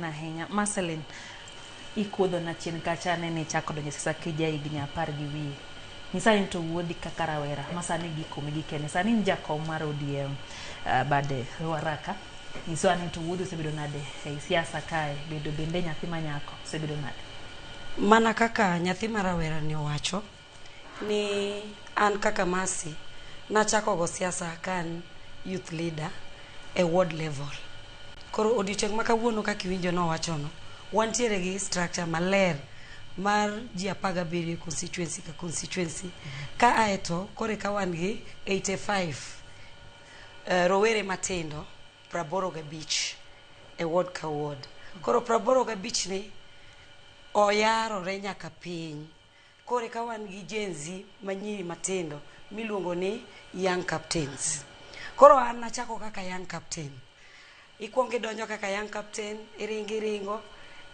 Erokamano ahinya. Marceline, ikuodho na chien kacha anene ichako donjo e siasa kija higni 10 gi wiye. Nyisa ni to wuodhi kaka rawera ma sani giko migikene. Sani in jakom mar ODM bade Ruaraka. Nyiswa ni to wuodhi osebedo nade ei siasa kae, bedo bende nyathi ma nyako osebedo nade? Mana kaka nyathi ma rawera ni owacho ni an kaka Mercy nachako go siasa ka an youth leader e ward level. Koro odiochieng' ma kawuono kaka iwinjo nowachono, wantiere gi structure maler mar ji 17 e constituency ka constituency. Ka aeto koro eka wan gi 85 rowere matindo 85 e ward ka ward. Koro 85 ni oyarore nyaka piny. Koro eka wan gi Gen Z manyiri matindo miluongo ni young captains. Koro an nachako kaka young captain. Ikuongo idonjo kaka young captain, iringo iringo,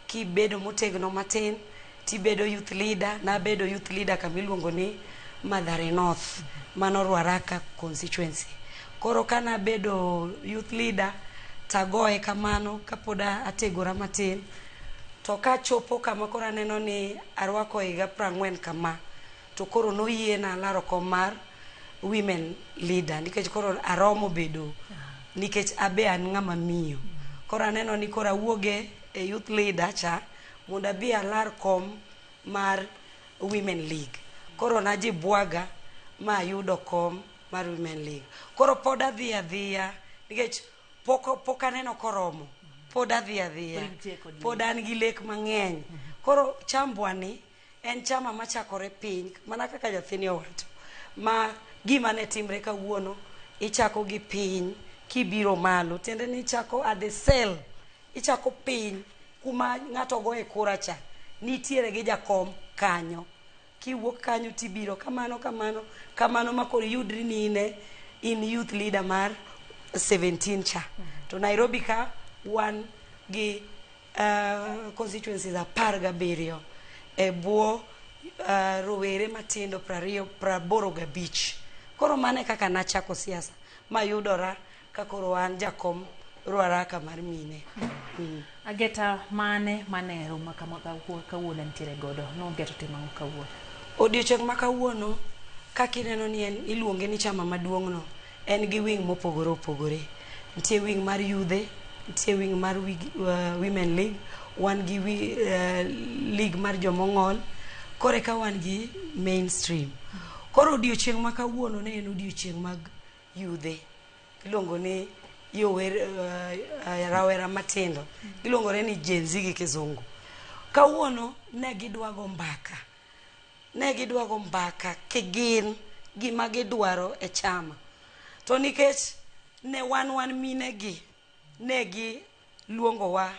kibedo motegno matin, tibedo youth leader. Nabedo youth leader kama iluongo ni Mathare North, mano Ruaraka constituency. Koro kanabedo youth leader, tagoye kamano kapod ategora matin, to kachopo kama koro aneno ni arwako higa 40 kama, to koro noyiena laro kom mar women leader nikech koro aromo bedo nikech abe an ng'ama miyo. Koro aneno ni koro awuoge e youth leader cha mondo abi alar kom mar women league. Koro najibwaga ma ayudo kom mar women league. Koro pod adhi adhiya nikech pok aneno koromo. Pod adhi adhiya. Pod an gi lek mang'eny. Koro chambwa ni en chama machakore piny mana kaka nyathini owacho ma gima ne timre kawuono ichako gi piny kibiro malo tiende ni ichako at the cell ichako piny kuma ng'ato goye kura cha nitiere gi jakom kanyo kiwuok kanyo tibiro kamano kamano kamano ma koro iyudri ni in in youth leader mar 17 cha to Nairobi ka wan gi constituencies 17 e bwo rowere matindo 20 85. Koro mano e kaka nachako siasa mayudora ka koro an jakom Ruaraka mar mine. Ageta mane mane romo kama kawuono nitiere godo nogeto timo ang'o kawuono? Odiochieng' ma kawuono kaka ineno ni en iluonge ni chama maduong' no en gi wing mopogore opogore. Nitie wing mar yudhe, nitie wing mar women league, wan gi league mar jomong'ol, koro eka wan gi mainstream. Koro odiochieng' ma kawuono ne en odiochieng' mag yudhe. Iluongo ni yower rawera matindo. Iluongore ni Gen Z gi kizungu. Kawuono ne gidwa go mbaka. Ne gidwa go mbaka kigin gima gidwaro e chama. To nikech ne wan mine gi, ne gi luongowa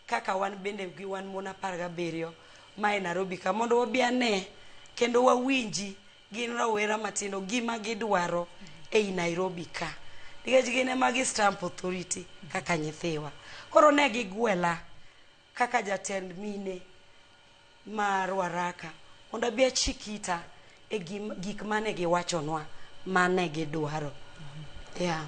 kaka wan bende gi wan mon 17 ma e Nairobi ka mondo wabi ane kendo wawinji gin rawera matindo gima gidwaro ei Nairobi ka. Nikech gin ema gi stamp authority kaka nyithiwa. Koro ne gigwela kaka jatend mine ma Ruaraka mondo abi achik ita e gik mane giwachonwa mane gidwaro. Yeah.